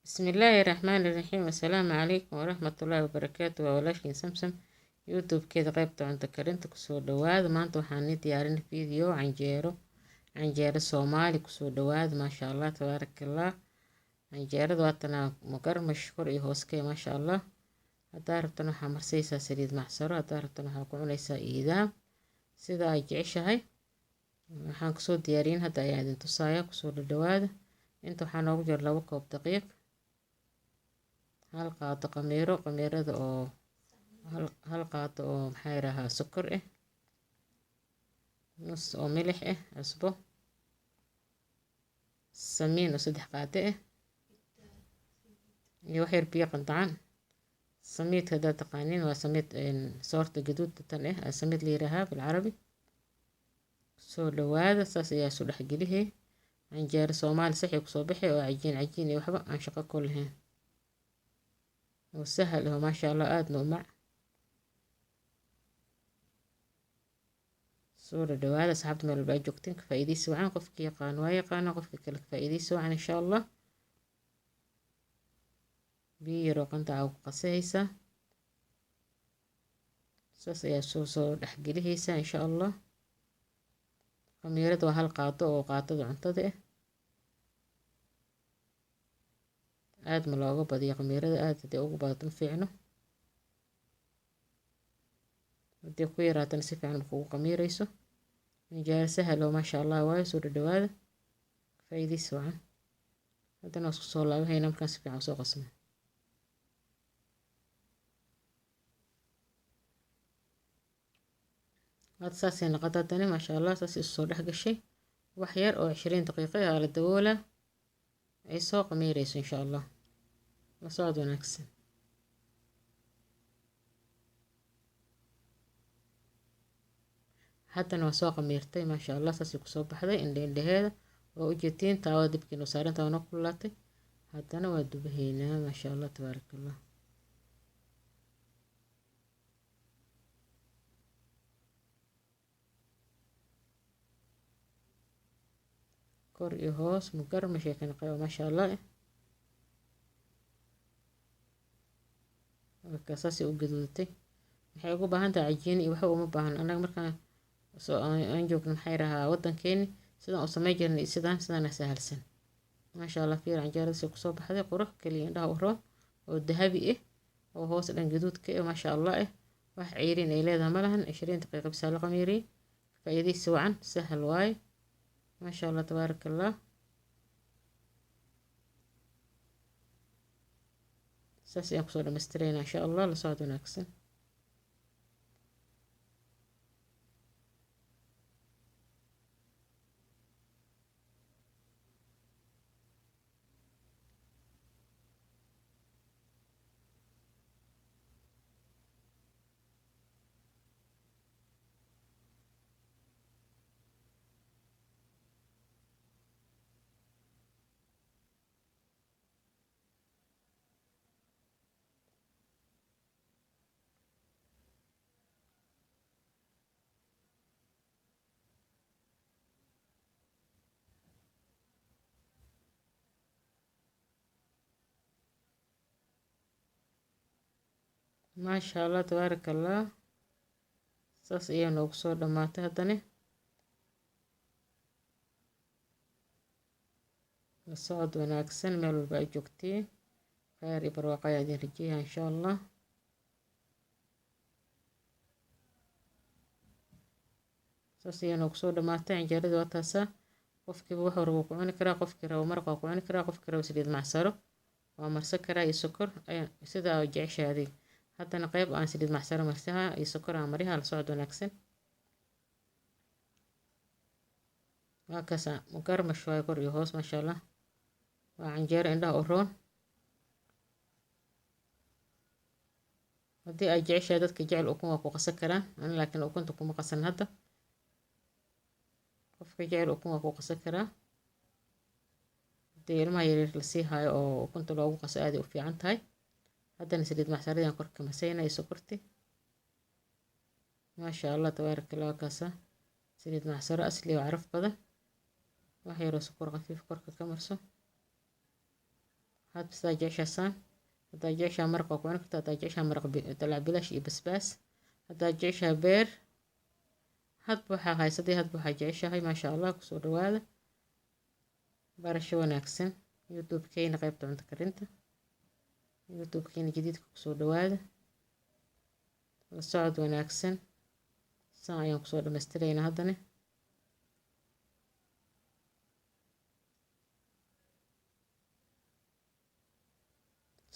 Bismillaahi Raxmaani Raxiim. Assalaamu calaykum waraxmatullaahi wabarakaatu. Waa walaashiin Samsam, YouTube-keeda qaybta cunto karinta. Kusoo dhawaada. Maanta waxaan nii diyaarin video canjeero, canjeero Soomaali. Kusoo dhawaada. Maasha Allah, tabaaraka Allah. Canjeerada waatana, mugarmash kor iyo hoos ka, maasha Allah. Haddaa rabtan waxaa marsaysaa saliid macsaro, haddaa rabtan waxaa ku cunaysaa iidaam, sida ay jeceshahay. Waxaan kusoo diyaariyin hadda ayaan idin tusaaya. Kusoo dhadhawaada. Inta waxaa noogu jira 2 koob daqiiq, hal qaado qamiiro, qamiirada oo hal qaado oo maxaa yidhaahaa sokor ah, nus oo milix ah, cusbo, samiin oo 3 qaado ah iyo wax yar biyo qandacan. Samiidka haddaad taqaaniin waa samiid soorta gaduudta tan ah, samiid la yidhaahaa bilcarabi. Soo dhawaada. Saas ayaa isu dhexgelihey. Canjeero Soomaali saxii kusoo baxay oo cajiin cajiin iyo waxba aan shaqo ku lahayn, oo sahal ah, maasha Allah, aadna u mac. Soo dhadhawaada asxaabta meel walba ay joogteen. Ka faa'iidaysi wacan. Qofkii yaqaan waa yaqaana, qofkii kale ka faa'iidaysi wacan, insha Allah. Biyo yaroo qandaca ku qasahaysaa, saas ayaa soo dhexgelihaysaa, insha Allah. Khamiirada waa hal qaado oo qaadada cuntada ah. Aad ma looga badiyo khamiirada, aad haddii ugu badato ma fiicno, haddii ku yaraatana si fiican ma kugu khamiirayso. Canjeero sahal oo maasha Allah waayo. Soo dhadhawaada, faa'iidaysi wacan. Haddana waa isku soo laabahayna markaan si fiican usoo qasno. Hadda saasay noqota haddana, maasha Allah, saasay isu soo dhex gashay. Wax yar oo 20 daqiiqo ah la daboolaa, ay soo qamiirayso, insha Allah. La socod wanaagsan. Haddana waa soo qamiirtay, maasha Allah, saasay kusoo baxday indhe indhaheeda waa ujeedtiin. Taawada dibkiina saaranta waa noo kululaatay. Haddana waa dubahaynaa, maasha Allah, tabaaraka Allah. Kor iyo hoos mugarmash ay ka noqday, maasha Allah. Marka saasay u gaduudatay. Waxay ugu baahan tahay cajiin iyo waxba uma baahan. Annaga markaan soo aan joogno, maxay rahaa, waddankeeni sidaan u samey jirnay, sidaan sidaana sahalsan, maasha Allah. Fiir canjeerada si kusoo baxday, qurux kaliya indhaha u roon oo dahabi ah oo hoos dhan gaduudka ah, maasha Allah ah. Wax ceyriin ay leedahay ma lahan. 20 daqiiqo bisaa la qamiiriyey. Faa'iidaysi wacan, sahal waaye, maasha Allah, tabaaraka Allah. Saas ayaan kusoo dhamaystiraynaa, insha Allah. La socod wanaagsan. Maasha Allah, tabaaraka Allah. Saas ayaa noogu soo dhammaatay. Haddana la socod wanaagsan meel walba ay joogtiin. Khayr iyo barwaaqo ayaa idin rajeeyaa, insha Allah. Saas ayaa noogu soo dhammaatay canjeeradii, waa taasaa. Qofkiiba wuxuu rabo ku cuni karaa. Qofkii rabo maraq waa ku cuni karaa, qofkii rabo saliid macsaro waa marsan karaa iyo sokor, sida aa jeceshahay adiga. Haddana qayb aan saliid macsaro marsaha iyo sokor aan mariha. La socod wanaagsan. Waa kaasa, mugarmash waaye kor iyo hoos, maasha Allah. Waa canjeero indhaha u roon. Haddii ay jeceshahay, dadka jecel ukun waa ku qasan karaan. Ani laakiin ukunta kuma qasan hadda. Qofka jecel ukun waa ku qasan karaa. Haddii ilmaha yaryar lasii haayo oo ukunta loogu qaso, aaday u fiican tahay. Haddana saliid macsaradii aan korka masayna iyo sokorti, maasha Allah, tabaaraka Allah. Kaasa saliid macsaro asli oo caraf badan. Wax yaroo sokor khafiif korka ka marso. Hadba sidaa jeceshaa. Haddaa jeceshaa maraq waa ku cuni kartaa, haddaa jeceshaa maraq dalac bilaash iyo basbaas, haddaa jeceshaa beer, hadba waxaa haysaday, hadba waxaa jeceshahay. Maasha Allah, kusoo dhawaada, barasho wanaagsan. YouTube-keena qaybta cunto karinta, YouTube-keena jadiidka kusoo dhawaada, la socod wanaagsan. Saan ayaan kusoo dhamaystiraynaa haddana.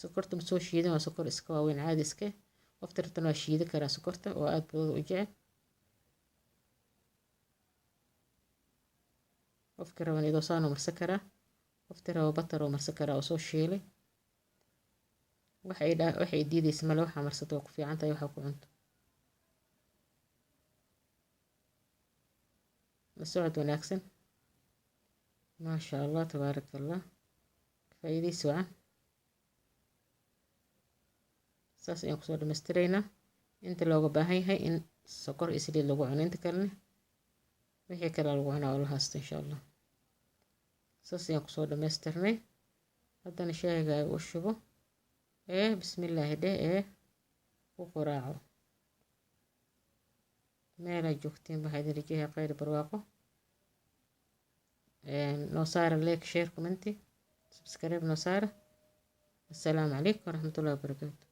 Sokorta ma soo shiidan, waa sokor iska waaweyn, caadi iska. Qofta rabtan waa shiidi karaa sokorta oo aada budada u jecel. Qofka raban idoo saanoo marsan karaa, qofta raba batar oo marsan karaa oo soo shiilay. Waxay waxay diidaysa male, waxaa marsata waa ku fiican tahay, waxaa ku cunto. La socod wanaagsan. Maasha Allah, tabaaraka Allah, faa'iidaysi wacan. Saas ayaan kusoo dhamaystiraynaa inta looga baahan yahay in sokor iyo saliid lagu cuno. Inta kalena wixii kale lagu cunaa oo la haysto, insha Allah. Saas ayaan kusoo dhamaystirnay. Haddana shaahigaaga u shubo ee bismillaahi dheh ee ku quraaco. Meelaa joogtiin waxaa idin rajayaa khayr, barwaaqo. Noo saara like, share, comment, subscribe noo saara. Assalaamu calaykum waraxmatullahi wabarakaatu.